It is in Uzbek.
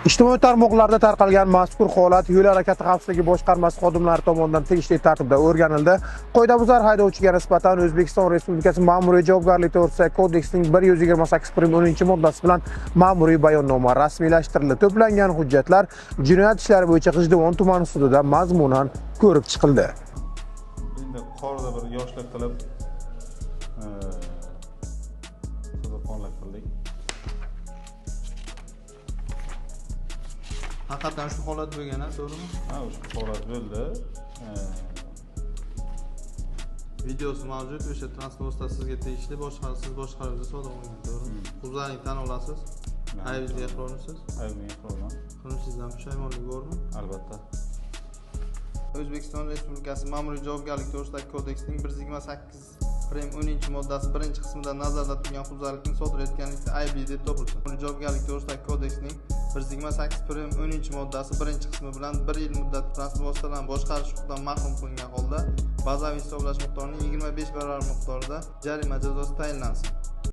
Ijtimoiy tarmoqlarda tarqalgan mazkur holat yo'l harakati xavfsizligi boshqarmasi xodimlari tomonidan tegishli tartibda o'rganildi. Qoidabuzar haydovchiga nisbatan O'zbekiston Respublikasi Ma'muriy javobgarlik to'g'risidagi kodeksning 128 prim 10 moddasi bilan ma'muriy bayonnoma rasmiylashtirildi. To'plangan hujjatlar jinoyat ishlari bo'yicha G'ijduvon tuman sudida mazmunan ko'rib chiqildi. Endi qorda bir yoshlik qilib, qiziqqonlik qildik. Haqiqatan shu holat bo'lgan, a, to'g'rimi? Ha, o'sha holat bo'ldi. Videosi mavjud, o'sha transport vositasi sizga tegishli, boshqa siz boshqaruvda sodir bo'lgan, to'g'rimi? Huquqlaringizni tan olasiz, aybingizga iqrormisiz? Aybimga iqrorman. Qilmishingizdan pushaymonlik bormi? Albatta. O'zbekiston Respublikasi Ma'muriy javobgarlik to'g'risidagi kodeksning 128 prim 10 moddasi birinchi qismida nazarda tutilgan huquqbuzarlikni sodir etganlikda aybli deb topilsin. Ma'muriy javobgarlik to'g'risidagi kodeksning 128 prim 10 moddasi birinchi qismi bilan 1 yil muddat transport vositalarini boshqarish huquqidan mahrum qilingan holda bazaviy hisoblash miqdorining 25 barobar miqdorida jarima jazosi tayinlansin.